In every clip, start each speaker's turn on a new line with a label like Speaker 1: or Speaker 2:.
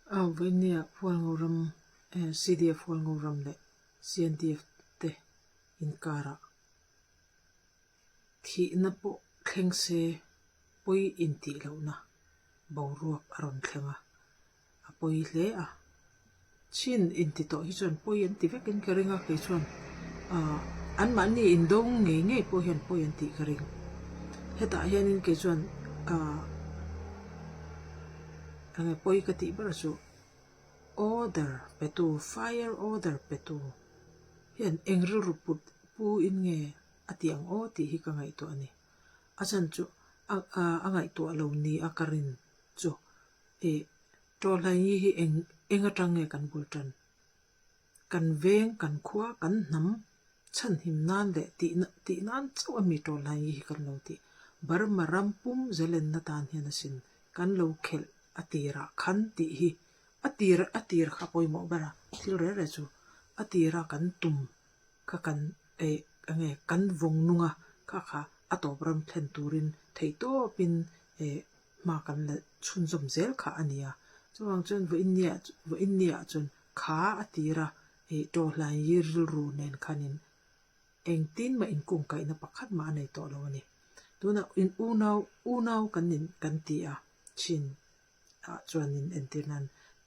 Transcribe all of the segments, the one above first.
Speaker 1: Vawinia Hualngoram CDF Hualngoram leh CNDF te inkarah thihna pawh thleng se pawi intih lohna boruak a rawn thleng a, a pawi hle a. Chin inti tawh hi chuan pawi an ti vekin ka ring a, kei chuan ah anmahni indo ngei ngei pawh hian pawi an tih ka ring. Hetah hianin kei chuan ah enge pawi ka tih ber chu order petu fire order petu hian eng rilru put pu in nge a tih ang aw tih hi ka ngaihtuah a ni. A chhan chu a ngaihtuah lo ni a ka rin chu ih Tawlhaini hi eng eng atang nge kan bul tan? Kan veng, kan khua, kan hnam chhanhim nan leh tih tih nan chauh a mi Tawlhaini hi kan lo tih. Burma ram pum zelenna tan hian asin kan lo khelh a tirah khan tih hi a tir a tir kha pawimawh ber a, thil reh reh chu a tira kan tum kha kan eh enge kan vawng nung a kha kha a tawp ram thlen turin theihtawpin eh hma kan la chhunzawm zel kha a ni a. Chuvang chuan vawiinniah vawiinniah chuan kha a tir a, ih tawhlain yi rilru nen khanin engtin mah inkungkaihna pakhat mah a nei tawh lo a ni. Tunah in unau unau kan in kan ti a thin ah chuanin entir nan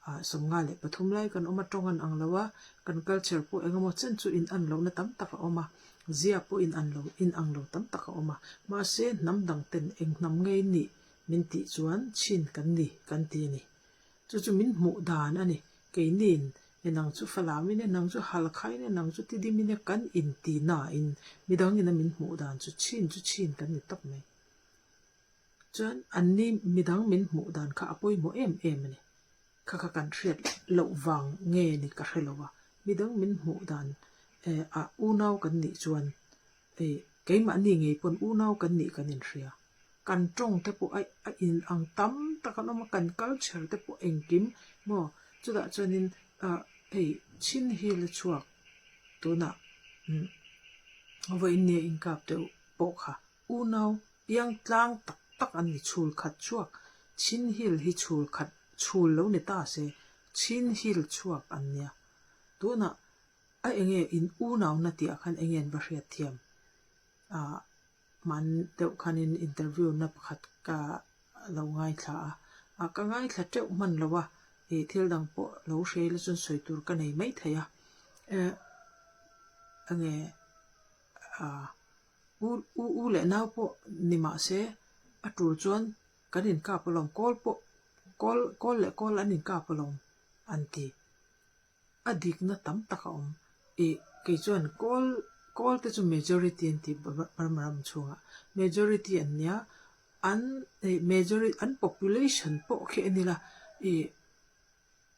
Speaker 1: ah 53 lai kan awm a tawng an ang lo a, kan culture pawh eng emaw chen chu in an lohna tam tak a awm a, zia pawh in an lo in ang lo tam tak a awm a. Mahse hnam dang ten eng hnam ngei nih min tih chuan chhin kan ni kan ti a ni. Chu chu min hmuh dan a ni. Keiniin e nang chu Falam in e, nang chu Halkha in e, nang chu Tidim in e kan inti nain midang ina min hmuh dan chu chhin chu chhin kan ni tawp mai. Chuan anni midang min hmuh dan kha a pawimawh em em a ni. Kha kha kan hriat loh vang nge ni ka hre lo a, midang min hmuh dan eh ah unau kan nih chuan eh keimahni ngei pawn unau kan nih kan inhria. Kan tawng te pawh a a in ang tam tak an awm a, kan culture te pawh engkim maw chutah chuanin ah hei chin hi la chhuak tunah umm vawiinnia inkap deuh pawh kha. Unau piang tlang tak tak an ni, chhul khat chhuak. Chin Hill hi chhul khat chhul lo ni ta se, Chin Hill chhuak an nia. Tunah a enge in unauna tih ah khan enge an va hriat thiam? Ah hman deuh khanin interview na pakhat ka lo ngaithla a, ah ka ngaithla teuh hman lo a, ih thil dang pawh lo hre ila chuan sawi tur ka nei maithei a, eh enge ah. U u u leh nau pawh ni mah se a tul chuan kan inkap alawm kawl pawh kawl kawl leh kawl an inkap alawm an ti. A dikna tam tak a awm. Ih kei chuan kawl kawl te chu majority an ti Burma ram chhungah majority an nia an ih majority an population pawh khi a ni la ih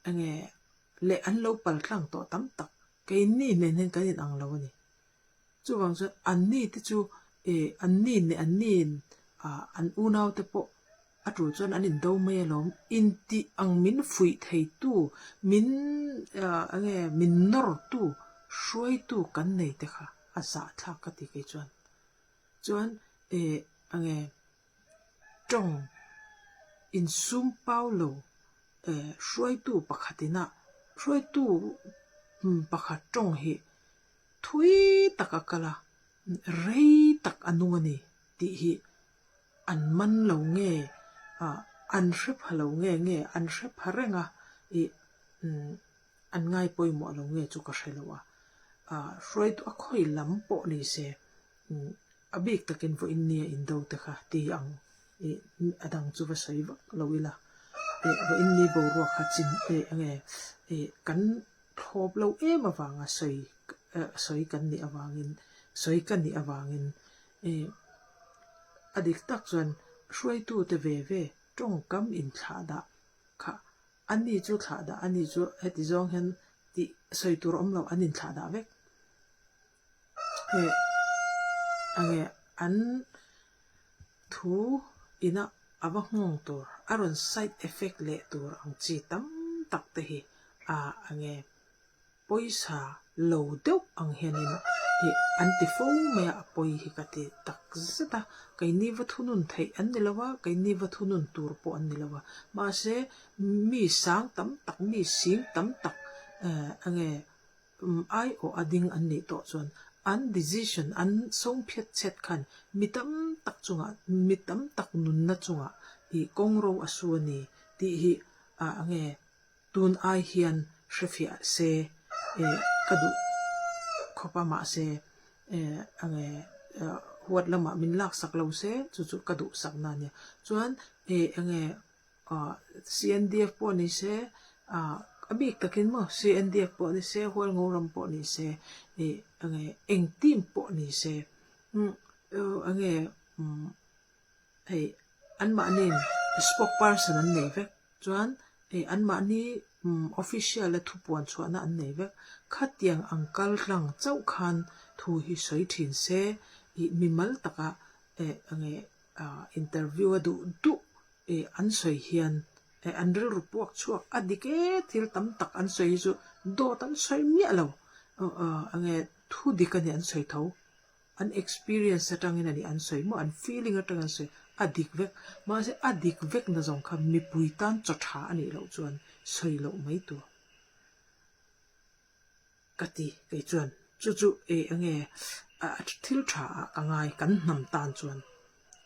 Speaker 1: enge leh an lo paltlang tawh tam tak keini nen hian kan inang lo a ni. Chuvang chuan anni te chu eh anni nen anni ah an unau te pawh a tul chuan an indo mai alawm. Intih ang min fuih theitu, min ah enge min nawrtu, hruaitu kan nei te kha a zahthlak ka ti kei chuan. Chuan eh enge tawng insum pau lo eh hruaitu pakhat inah hruaitu pakhat tawng hi Thui tak a kal a, rei tak a nung a ni tih hi an man lo nge, an hre pha lo nge nge, an hre pha reng a, ih an ngai pawimawh lo nge chu ka hre lo a. Hruaitu a khawi lam pawh ni se, a bik takin vawiin nia indo te kha ti ang ih a dang chu va sawi vak lo ila, ih vawiin ni boruak kha chin eng nge ih kan Thlawp lo em avanga sawi sawi kan nih avangin sawi ka nih avangin ih a dik tak chuan hruaitute ve ve tawngkam inthlah dah kha a ni chu thlah dah a ni chu heti zawng hian tih sawi tur awm lo an inthlah dah vek. Hei enge an thu ina a va nghawng tur a rawn side effect leh tur ang chi tam tak te hi a enge pawisa lo deuh ang hianin Ih an ti fo mai a, a pawi hi ka ti tak zet a. Keini va thunun theih an ni lo a, keini va thunun tur pawh an ni lo a. Mahse, mi sang tam tak, mi sing tam tak eh enge aiawh a ding an nih tawh chuan an decision, an sawng phiat chhet khan mi tam tak chungah, mi tam tak nunna chungah ih kawngro a su a ni tih hi ah enge Tun ai hian hrefiah se eh ka duh khawp a mahse eh enge huat lamah min laksak lo se chu chu ka duhsak na ania. Chuan eh enge ah CNDF pawh ni se ah a bik takin maw CNDF pawh ni se Hualngo ram pawh ni se eh enge eng team pawh ni se umm enge umm hei anmahniin spokesperson an nei vek. Chuan hei anmahni official a thupuan chhuahna an nei vek. Khatiang ang kal tlang chauh khan thu hi sawi thin se ih mimal taka eh enge ah interview a duh duh ih an sawi hian eh an rilru puak chhuak a dik e thil tam tak an sawi hi chu dawt an sawi miah lo enge thu dik a ni an sawi tho. An experience atangin a ni an sawi maw, an feeling atangin an sawi, a dik vek. Mahse a dik vek na zawng kha mipui tan chaw tha a nih loh chuan sawi loh mai tur ka ti kei chuan. Chu chu e enge a thil tha ah ka ngai kan hnam tan chuan.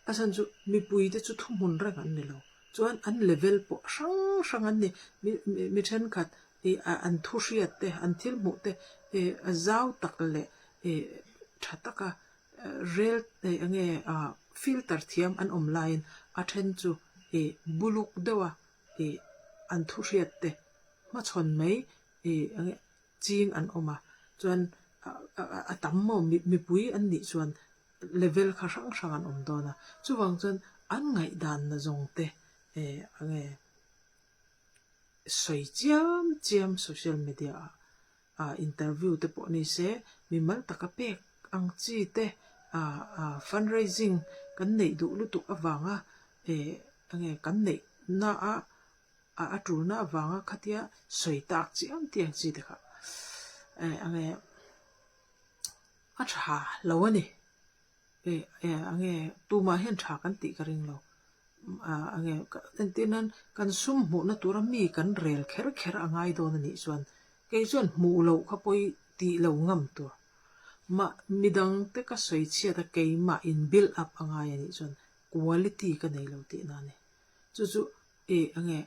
Speaker 1: A chhan chu mipui te chu thuhmun reng an ni lo. Chuan an level pawh hrang hrang an ni. Mi thenkhat ih an thu hriat te, an thil hmuh te ih a zau tak leh ih tha taka rel eng nge ah filter thiam an awm laiin a then chu ih buluk deuha ih an thu hriat te hmachhawn mai ih eng nge ching an awm a chuan a tam maw mipui an nih chuan level kha hrang hrang an awm dawn a chuvang chuan an ngaihdan na zawng te ih eng nge sawi chiam chiam social media ah. ah interview te pawh ni se mimal taka pek ang chi te ah ah fundraising kan neih duh lutuk avanga eh enge kan neih na a a tulna avanga khatia sawi tak chiam tiang chi te kha eh enge a tha lo a ni. Eh eh enge tumah hian tha kan tih ka ring lo ah enge entir nan kan sum hmuhna tura mi kan rel kher kher a ngai dawn a nih chuan kei chuan hmuh loh kha pawi tih lo ngam tur mah midang te ka sawi chhiat a keimah in build up a ngai a nih chuan quality ka nei lo tihna a ni chu chu eh enge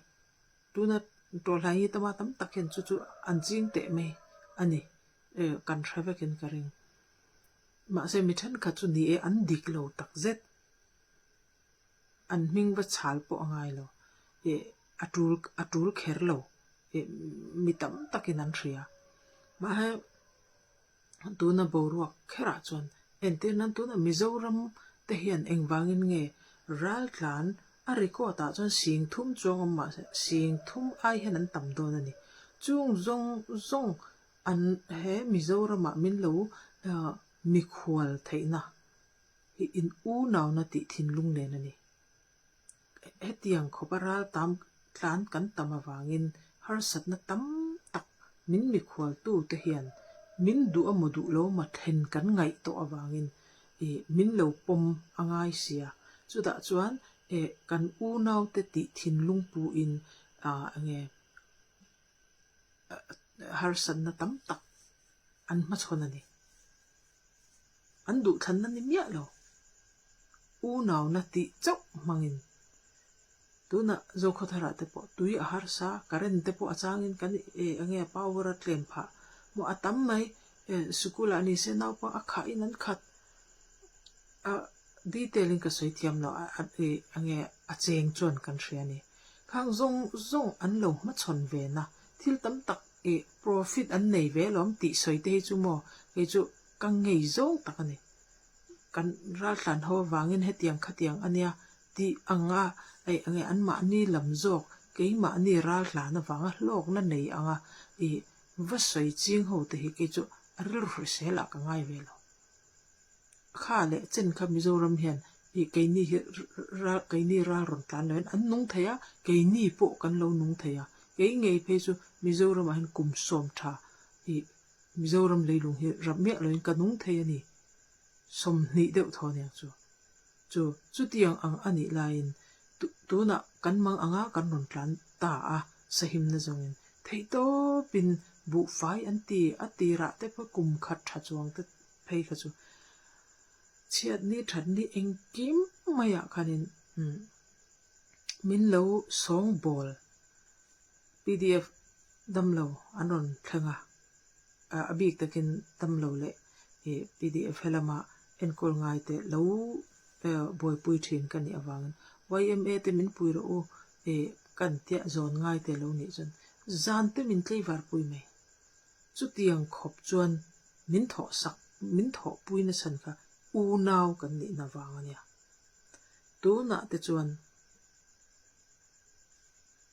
Speaker 1: tuna tawlhai hi tama tam tak hian chu chu an ching teh mai a ni eh kan hre vekin ka ring. Mahse mi thenkhat chu ni e an dik lo tak zet. An hming va chhal pawh a ngai lo. Ih a tul a tul kher lo. Ih mi tam takin an hria. Mahse tuna boruak kherah chuan entir nan tuna Mizoram te hian engvangin nge raltlan a record ah chuan sing thum chuang awm mahse sing thum ai hian an tam dawn a ni. Chung zawng zawng An he Mizoramah min lo mikhual theihna hi in unauna tih thinlung nen a ni. Hetiang khawpa ral tam tlan kan tam avangin harsatna tam tak min mikhualtu te hian min duh emaw duh lo emaw thlen kan ngaih tawh avangin ih min lo pawm a ngai sia. Chutah chuan eh kan unaute tih thinlung puin ah enge harsatna tam tak an hmachhawn a ni. An duhthlanna ni miah lo. Unauna tih chauh hmangin tunah Zokhawtharah te pawh tui a harsa, current te pawh a changin kan eh eng nge power a tlem phah maw a tam mai eh sikul ah ni se naupang a khahin an khat a detail in ka sawi thiam lo a eh eng nge a cheng chuan kan hria a ni. Khang zawng zawng an lo hmachhawn ve na, thil tam tak ih profit an nei ve alawm tih sawi te hi chu maw kei chu ka ngei zawng tak a ni. Kan raltlan ho avangin hetiang khatiang a nia tih anga eih enge anmahni lam zawk keimahni raltlan avanga hlawkna nei anga ih va sawi ching ho te hi kei chu a rilru hrisel ah ka ngai ve lo. Kha leh chen kha Mizoram hian ih keini hi ral keini ral rawn tlan lo hian an nung thei a, keini pawh kan lo nung thei a. Kei ngei phei chu Mizoramah hian kum sawm tha ih Mizoram leilung hi rap miah loin ka nung thei a ni. 20 deuh thaw aniang chu. Chu chutiang ang a nih laiin tunah kan mang anga kan rawn tlan ta a, sahimna zawngin theihtawpin buhfai an ti a tirah te pawh kum khat tha chuang te phei kha chu chhiatni thatni engkim maiah khanin min lo sawngbawl pdf damlo an rawn thleng a. A bik takin damlo leh pdf helama enkawl ngai te lo buaipui thin ka nih avangin yma te min pui rawh u kan tiah zawn ngai te lo nih chuan zan te min tleivar pui mai. Chutiang khawp chuan min thawh sak min thawhpui nachhan kha unau kan nihna vang a nia. Tunah te chuan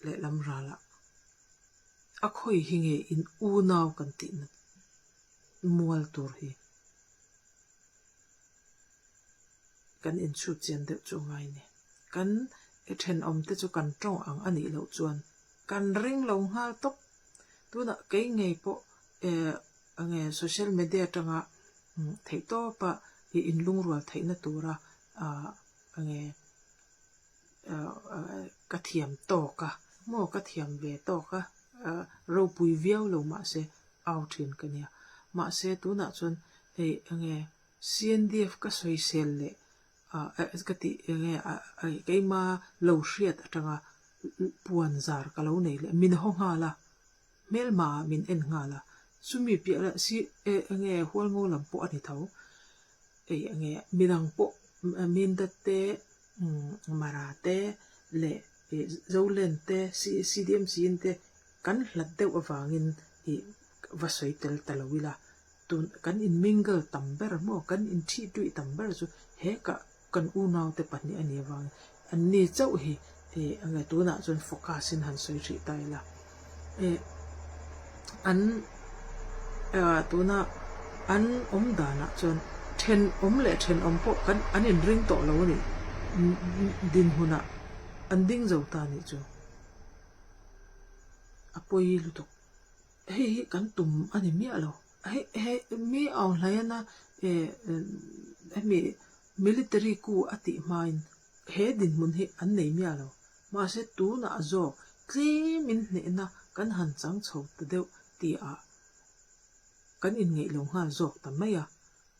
Speaker 1: lehlam ralah a khawi hi nge in unau kan tihna mual tur hi kan inchhut chian deuh chu a ngai a ni. Kan thenawm te chu kan tawng ang a nih loh chuan kan ring lo nghal tawp. Tunah kei ngei pawh eh enge social media atanga theihtawpa inlungrual theihna tura ah enge ka thiam tawk a maw ka thiam ve tawk a ropui viau lo mahse au thin ka nia mahse tunah chuan hei enge C_N_D_F ka sawisel leh ka tih enge keima lo hriat atanga puan zar ka lo nei leh min haw nghal a hmelma ah min en nghal a chumi piah leh si enge hualngo lam pawh a ni tho. Ei enge midang pawh Mindat te, Mara te leh Zolen te, CDMC in te kan hlat deuh avangin ih va sawi tel ta lo ila. Tun kan in mingle tam ber maw kan in thih tuih tam ber chu he ka kan unau te pahnih a nih avangin anni chauh hi ih enge tunah chuan focus in han sawi hrih ta ila. Ih an tuna an awm danah chuan thenawm leh thenawm pawh kan an inring tawh lo a nih dinhmunah an ding zo ta a nih chu a pawi lutuk. Hei hi kan tum a ni miah lo. Hei hei mi au hlaiana hemi military coup a tih hmain he dinhmun hi an nei miah lo. Mahse tunah zawk tlemin hnehna kan han chang chho ta deuh tihah kan inngeih lo nghal zawk ta mai a.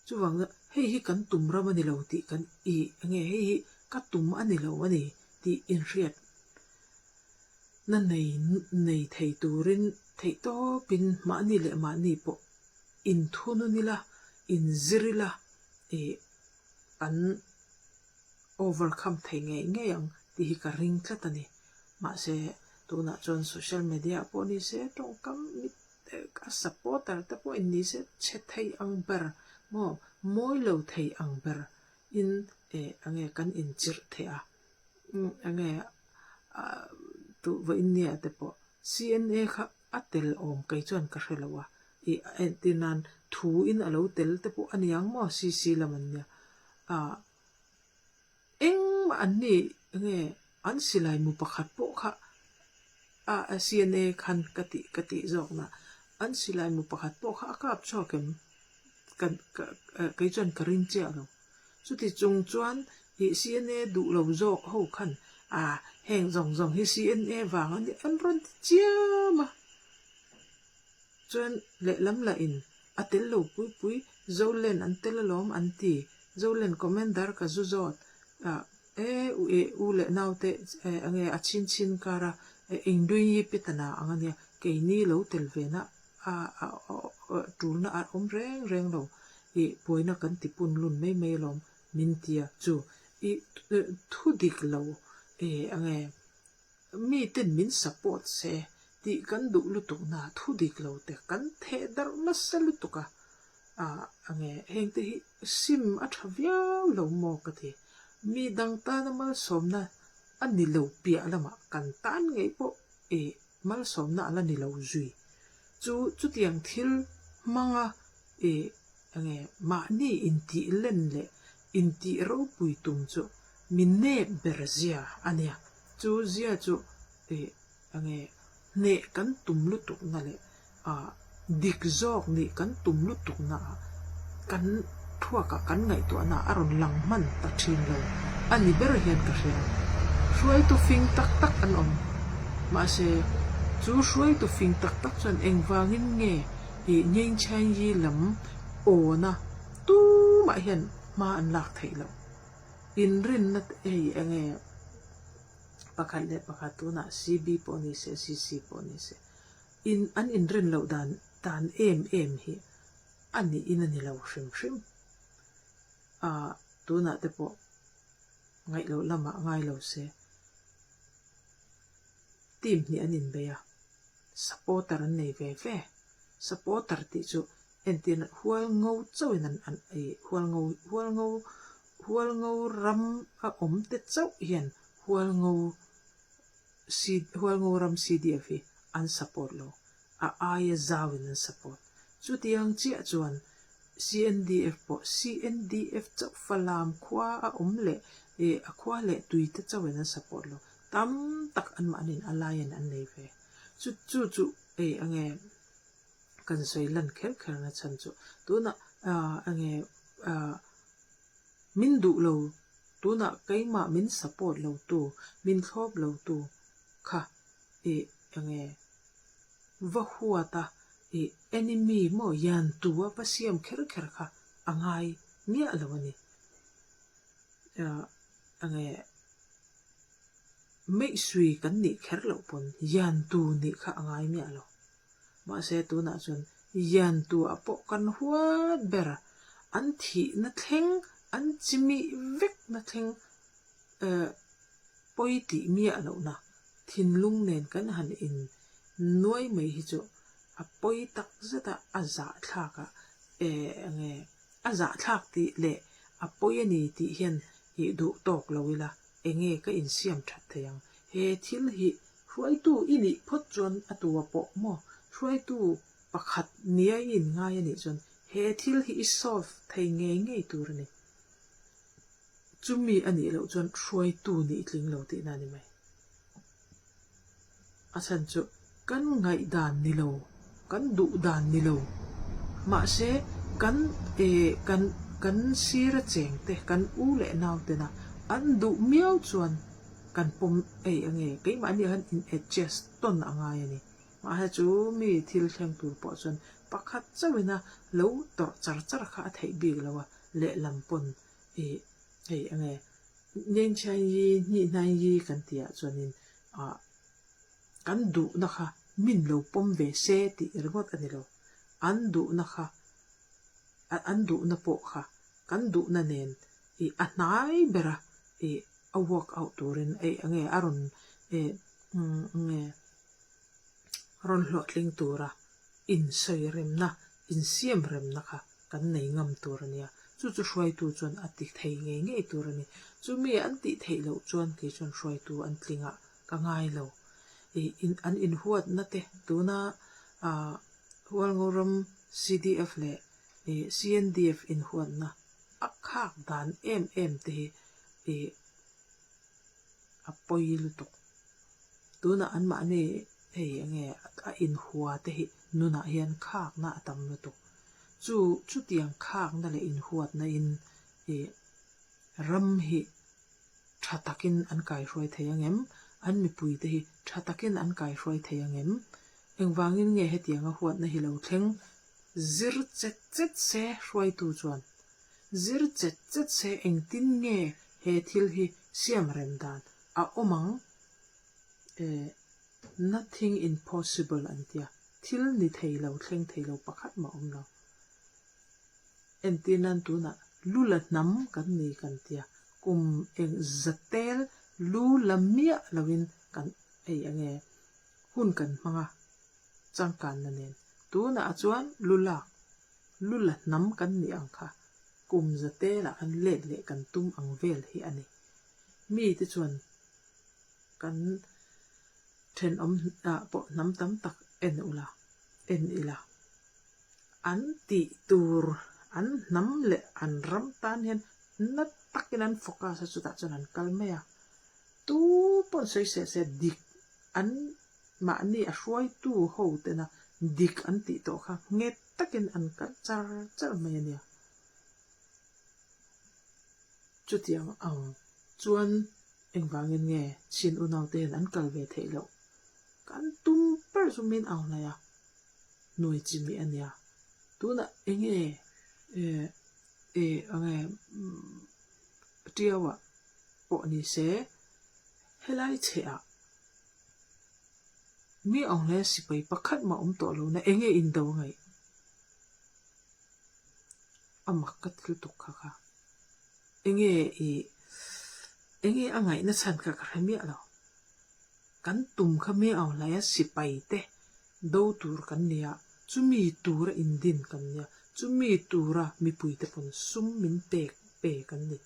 Speaker 1: Chuvang chuan hei hi kan tum ram a ni lo tih kan ih enge hei hi ka tum a ni lo a ni tih inhriat na nei nei thei turin theihtawpin mahni leh mahni pawh inthunun ila, inzir ila ih an overcome thei ngei ngei ang tih hi ka ring tlat a ni. Mahse, tunah chuan social media ah pawh ni se, tawngkam mit a supporter te pawhin ni se chhe thei ang ber maw, mawi lo thei ang ber in eh enge kan inchirh theih a, enge tuh vawiin nia te pawh CNA kha a tel awm kei chuan ka hre lo a, ih entir nan thu in a lo tel te pawh a niang maw CC lam an nia ah. Engmah an ni nge an silai mu pakhat pawh kha a CNA khan ka tih ka tih zawk na an silai mu pakhat pawh kha a kap chhuak em ka ka kei chuan ka ring chiah lo chuti chung chuan ih CNA duh lo zawk ho khan a heng zawng zawng hi CNA vang a ni an rawn ti chiam a chuan lehlam lah in a tel lo pui pui Zolen an tel alawm an ti. Zolen Commander ka zu zawt a e u e u leh naute e enge a chhin chhin kar a e eng dui yi pi ta na ang ania keini lo tel ve na a a tulna a awm reng reng lo i buaina kan ti pun lun mai mai alawm min tia chu i thu dik lo e enge Miten min support se tih kan duh lutuk na thu dik lo te kan theh darh nasa lutuk a, ah enge heng te hi sim a tha viau lo maw ka ti. Mi dang tana malsawmna a ni lo piah lamah kan tan ngei pawh ih malsawmna a la ni lo zui. Chu chutiang thil hmanga ih enge mahni intih len leh intih ropui tum chu mi nep ber zia a nia. Chu zia chu ih enge hneh kan tum lutuk na leh ah. Dik zawk nih kan tum lutuk naah kan thuakah kan ngaihtuahnaah a rawn lang hman ta thin lo a ni ber hian ka hria. Hruaitu fing tak tak an awm. Mahse, chu hruaitu fing tak tak chuan engvangin nge ih Nyeingchhaingyi lam awna tumah hian hma an lak theih loh? Inrinna hei enge pakhat leh pakhat tunah CB pawh ni se, CC pawh ni se. In an inrin loh dan dan em em hi a niin a ni lo hrim hrim. Aah tunah te pawh ngaih loh lamah ngai lo se team hnih an inbei a, supporter an nei ve ve. Supporter tih chu entirna hual ngo chauhin an an ih hual ngo hual ngo hual ngo ram a awm te chauh hian hual ngo Hualngo ram CDF hi an support lo, a aia zauin an support. Chutiang chiah chuan CNDF pawh CNDF chauh Falam khua a awm leh a khua leh tuite chauhin an support lo, tam tak anmahniin alliance an nei ve. Chu chu chu ei ange kan sawi lan kher kher na chhan chu tunah ange Min duh lo, tunah keimah min support lo tu, min thlawp lo tu kha ih enge va huat a ih enemy maw yan tu a va siam kher kher kha a ngai miah lo a ni. Enge meihsui kan nih kher loh pawn yan tu nih kha a ngai miah lo. Mahse tunah chuan Yantua pawh kan huat ber a, an thihna thleng, an chimih vekna thleng eh pawi tih miah lohna thinlung nen kan han in nuai mai hi chu a pawi tak zet a, a zahthlak a, eh enge a zahthlak tih leh a pawi a ni tih hian ih duh tawk lo ila enge ka insiam that thei ang, he thil hi Hruaitu i nih phawt chuan a tua pawh maw? Hruaitu pakhat nia i inngai a nih chuan he thil hi i solve thei ngei ngei tur a ni. Chumi a nih loh chuan hruaitu nih tling lo tihna a ni mai. A chhan chu kan ngaihdan ni lo, kan duh dan ni lo. Mahse kan eh kan kan sira chengte, kan u leh nautena an duh miau chuan Kan pawm ei ange, keimahni ah hian in adjust tawn a ngai a ni. Mahse chu mi thil thleng tur pawh chuan pakhat chauhin a lo tawrh char char kha a theih bik lo a, lehlam pawn ih hei ange Nengchhian yi Hnihnai yi kan tih ah chuanin ah kan duhna kha min lo pawm ve se tih ringawt a ni lo, an duhna kha an duhna pawh kha kan duhna nen ih a hnai ber a ih a work out turin ei enge a rawn eh nge rawn hlawhtling tura insawi remna insiam remna kha kan nei ngam tur a nia. Chu chu hruaitu chuan a ti thei ngei ngei tur a ni. Chumi an tih theih loh chuan kei chuan hruaitu an tlingah ka ngai lo. Ih an inhuatna te tuna ah Hualngoram CDF leh ih CNDF inhuatna a khak dan em em te hi ih a pawi lutuk. Tunah anmahni hei enge a inhua te hi nunah hian khakna a tam lutuk. Chu chutiang khakna leh inhuatna in ih ram hi tha takin an kaihruai thei ang em? An mipui te hi tha takin an kaihruai thei ang em? Engvangin nge hetianga huatna hi lo thleng? Zir chet chet se hruaitu chuan zir chet chet se engtin nge he thil hi siam rem dan a awm ang? Eh, nothing impossible an tia, thil ni thei lo, thleng thei lo pakhat mah awm lo. Entir nan tunah lu la hnam kan ni kan tia, kum eng zatel lu la miah loin kan ei ange, hun kan hmang a. Changkanna nen. Tunah chuan lu lak, lu la hnam kan nih ang kha kum zatelah khan let leh kan tum ang vel hi a ni. Mite chuan kan thenawm ah pawh hnam tam tak en ula, en ila. An tih tur, an hnam leh an ram tan hian na takin an focus a, chutah chuan an kal mai a. Tu pawn sawi se se dik an Mahni a hruaitu ho tena dik an tih tawh kha nghet takin an kal char char mai a nia. Chutiang ang chuan engvangin nge Chin unaute hian an kal ve theih loh? Kan tum ber chu min au hnai a, hnuai chi mi a nia. Tunah enge eh enge Tiauah pawh ni se helai chhehah mi ang hle sipai pakhat mah awm tawh lohna enge indo a ngaih? A mak ka ti lutuk kha kha. Enge i enge a ngaihna chhan kha ka hre miah lo. Kan tum kha mi ang hlaia sipai te do tur kan nia, chumi tura indin kan nia, chumi tura mipuite pawn sum min pek pe kan ni.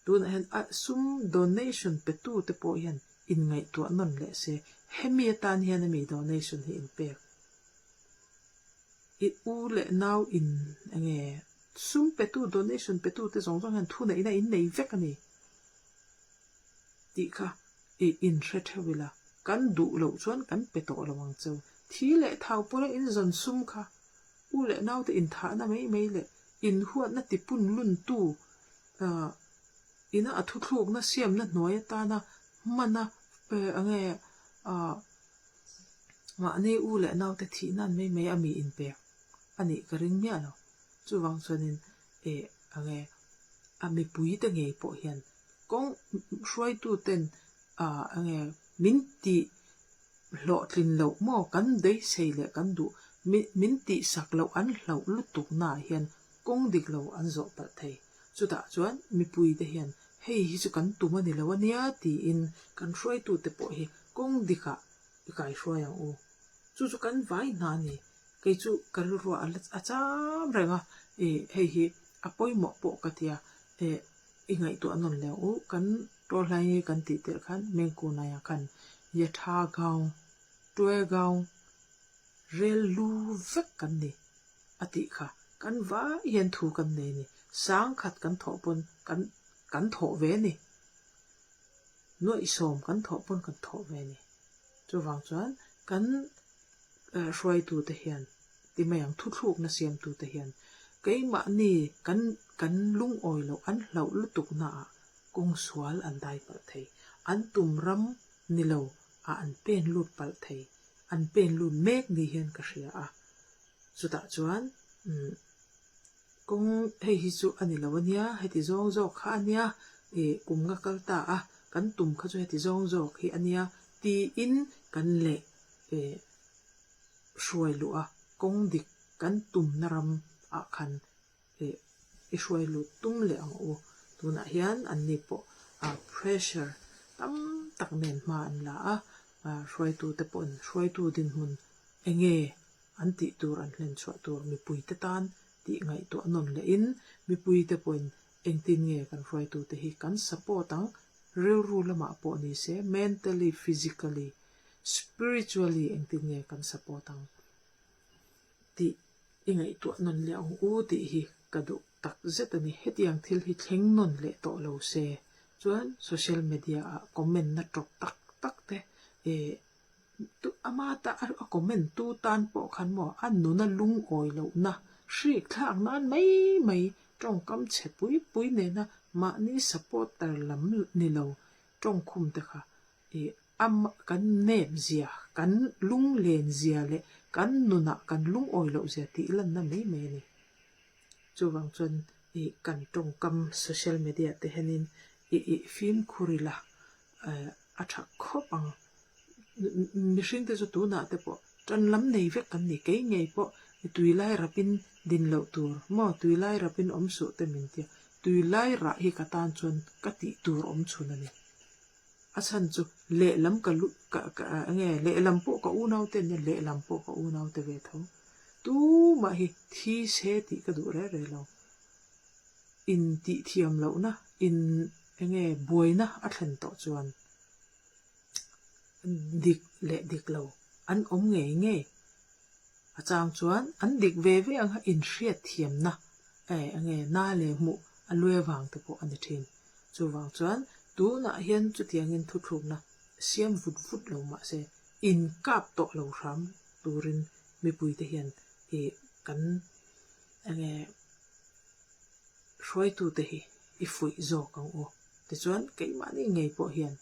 Speaker 1: Tunah hian a sum donation petu te pawh hian inngaihtuah nawn leh se, hemi atan hian ami donation hi inpek. I u leh nau in enge sum petu donation petu te zawng zawng hian thuneihna in nei vek a ni tih kha i inhre theuh ila, kan duh loh chuan kan pe tawh lo ang cheu. Thi leh thau pawla in zawn sum kha u leh nau te inthahna mai mai leh inhuatna tipun luntu ina a thuthlukna siamna hnuai atana hmana enge Mahni u leh naute thih nan mai mai a mi inpek a nih ka ring miah lo. Chuvang chuanin eh enge a mipui te ngei pawh hian kawng hruaituten ah enge min tih hlawhtlin loh maw kan beisei leh kan duh min tihsak loh an hlauh lutuk naah hian kawng dik lo an zawh palh thei. Chutah chuan mipui te hian hei hi chu kan tum a ni lo a nia tiin kan hruaitute pawh hi kawng dikah i kaihruai ang u. Chu chu kan vai hna a ni. Kei chu ka rilruah a la a cham reng a, ih hei hi a pawimawh pawh ka tia, eh i ngaihtuah nawn leh ang u. Kan tawlhlai nge kan tih tel khan Mengkunaiah khan Yatha Gaung, Twe Gaung rel lu vek kan ni. A tih kha, kan vai hian thu kan nei a ni. Sangkhat kan thawh pawn kan kan thawh ve a ni. Nuaihsawm kan thawh pawn kan thawh ve a ni. Chuvang chuan kan hruaitute hian ti mai ang thuthlukna siamtute hian keimahni kan kan lungawi loh an hlauh lutuk naah kawng sual an dai palh thei. An tum ram ni lo ah an pen lut palh thei. An pen lut mek ni hian ka hria a. Chutah chuan umm kawng hei hi chu a ni lo a nia, heti zawng zawk kha a nia, ih kum nga kal ta a, kan tum kha chu heti zawng zawk hi a nia tiin kan leh eh hruai luh a, kawng dik kan tumna ram ah khan eh i hruai lut tum leh ang u. Tunah hian anni pawh ah pressure tam tak nen hma an la a, hruaitute pawhin hruaitu dinhmun enge an tih tur an hlen chhuah tur mipuite tan tih ngaihtuah nawn lehin mipuite pawhin engtin nge kan hruaitute hi kan support ang, rilru lamah pawh ni se mentally, physically, spiritually engtin nge kan support ang tih i ngaihtuah nawn leh ang u tih hi ka duh tak zet a ni. Hetiang thil hi thleng nawn leh tawh lo se chuan social media ah comment na tawp tak tak te eh Ama ta a comment tu tan pawh khan maw a nuna lungawi lohna hrik thlak nan mai mai tawngkam chhe pui pui nena mahni supporter lam ni lo tawngkhum te kha ih a kan nep zia kan lunglen zia leh kan nunah kan lungawi loh zia tih lanna mai mai a ni. Chuvang chuan ih kan tawngkam social media te hianin ih ih fimkhur ila a tha khawp ang. Mihring te chu tunah te pawh tan lam nei vek kan ni. Kei ngei pawh tui lai rapin din loh tur maw tui lai rapin awm suh te min tia. Tui lai rah hi ka tan chuan ka tih tur awm chhun a ni. A chhan chu lehlam ka lu ka ka enge lehlam pawh ka unau te an nia lehlam pawh ka unau te ve tho. Tumah hi thi se tih ka duh reh reh lo. In tih thiam lohna in enge buaina a thlen tawh chuan dik leh dik lo an awm ngei ngei. A chang chuan an dik ve ve ang a inhriat thiamna eh enge na leh hmuh a luai vang te pawh a ni thin. Chuvang chuan tunah hian chutiangin thuthlukna siam vut vut lo mahse. Inkap tawh lo hram turin mipuite hian ih kan enge hruaitute hi i fuih zawk ang u. Tichuan keimahni ngei pawh hian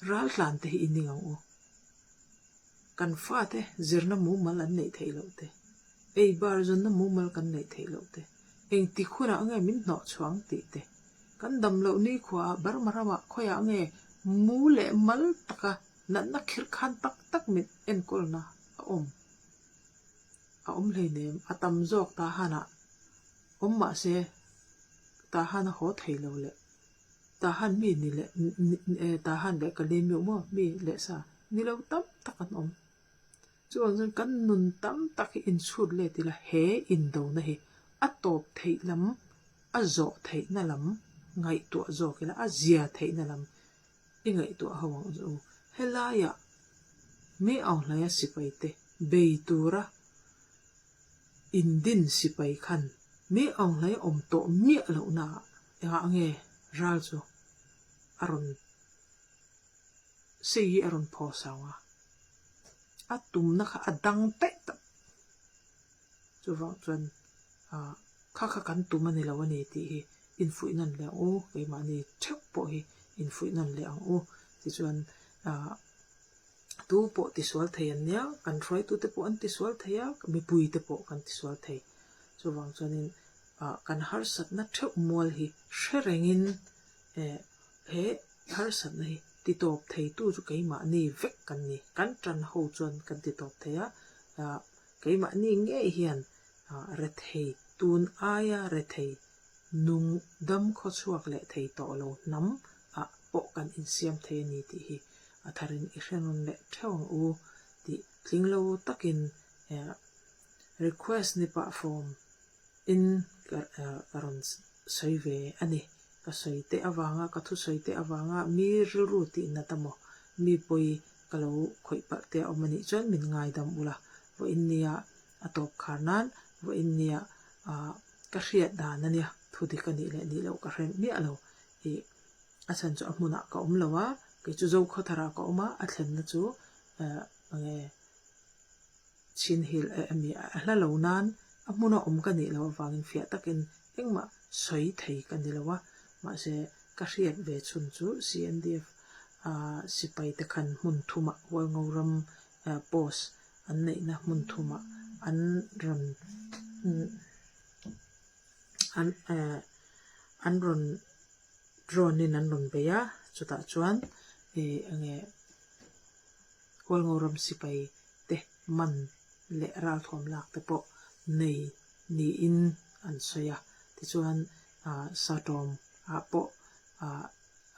Speaker 1: raltlante hi i ning ang u. Kan fate zirna mumal an neih theih loh te, ei bar zawnna mumal kan neih theih loh te, engtik hunah nge min hnawh chhuang tih te, kan dam loh nikhuaah Burma ramah khawiah nge mu leh mal taka natna khirh khan tak tak min enkawlna a awm a awm hleinem, a tam zawk Tahanah awm mahse Tahan a haw thei lo leh Tahan mi ni leh Tahan leh Kalemiuh maw mi leh sa ni lo tam tak an awm. Chuvang chuan kan nun tam tak hi inchhut let ila he indona hi a tawp theih lam, a zawh theihna lam ngaihtuah zawk ila a zia theihna lam i ngaihtuah ho ang chu. Helaiah mi auhlaia sipaite bei tura indin sipai khan mi auhlai awm tawh miah lohnaah engah nge ral chu a rawn sei hi a rawn phaw sang a, a tumna kha a dang daih tak. Chuvang chuan ah kha kha kan tum a ni lo a ni tih hi infuih nawn leh ang u, keimahni theuh pawh hi infuih nawn leh ang u. Tichuan ah tu pawh tisual thei an nia, kan hruaitute pawh an tisual thei a, mipuite pawh kan tisual thei. Chuvang chuanin ah kan harsatna theuh mual hi hre rengin eh he harsatna hi titawp theitu chu keimahni vek kan ni. Kan tan ho chuan kan titawp thei a, ah Keimahni ngei hian rethei, tun aia rethei nung dam khawchhuak leh thei tawh lo hnam ah pawh kan insiam thei a ni tih hi a tharin i hre rawn leh theuh ang u tih tling lo takin request ni pah form in ka rawn sawi ve a ni. Ka sawi teh avanga, ka thusawi teh avanga mi rilru tih nat a maw? Mi pawi ka lo khawih palh te a awm a nih chuan min ngaidam ula, vawiin nia a tawp khar nan vawiin nia ah ka hriat dan a nia, thu dik a nih leh nih loh ka hre miah lo ih a chhan chu a hmunah ka awm lo a, kei chu Zokhawthar ah ka awm a, a thlenna chu eh enge Chinhil eh ami a hla lo nan a hmuna awm ka nih loh avangin fiah takin engmah sawi thei ka ni lo a, mahse ka hriat ve chhun chu CNDF sipai te khan hmun thumah Hualngoram post an neihna hmun thumah an rawn an an rawn drone in an rawn bei a, chutah chuan ih enge Hualngoram sipai te man leh ralthuam lak te pawh nei niin an sawi a. Tichuan Satawm ah pawh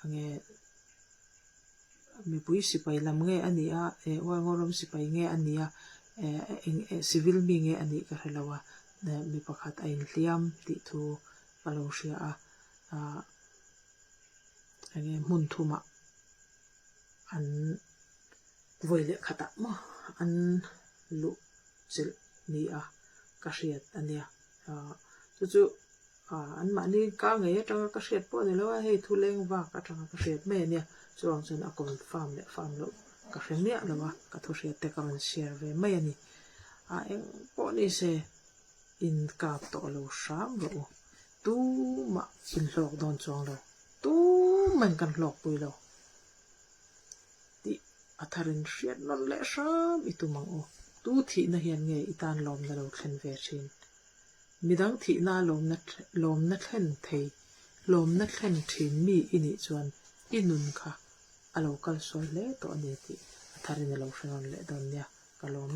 Speaker 1: enge mipui sipai lam nge a nih a, Hualngoram sipai nge a nih a, civil mi nge a nih ka hre lo a, mi pakhat a inhliam tih thu ka lo hria a, enge hmun thumah an vawi leh khatah maw an luh chilh ni a ka hriat a nia. Chu chu anmahni ka ngei atanga ka hriat pawh a ni lo a, hei thu leng vak atanga ka hriat mai a nia. Chuvang chuan a confirm leh farm loh ka hre miah lo a, ka thu hriat te ka rawn share ve mai a ni. Eng pawh ni se inkap tawh lo hram rawh u, tumah inhlawk dawn chuang lo. Tumahin kan hlawkpui lo tih a tharin hriat nawn leh hram i tum ang u. Tu thihna hian nge i tan lawmna lo thlen ve thin? Midang thihna lawmna lawmna thlen thei lawmna thlen thin mi i nih chuan i nun kha a lo kal sual hle tawh a ni tih a tharin a lo hre nawn leh dawn nia ka lawm.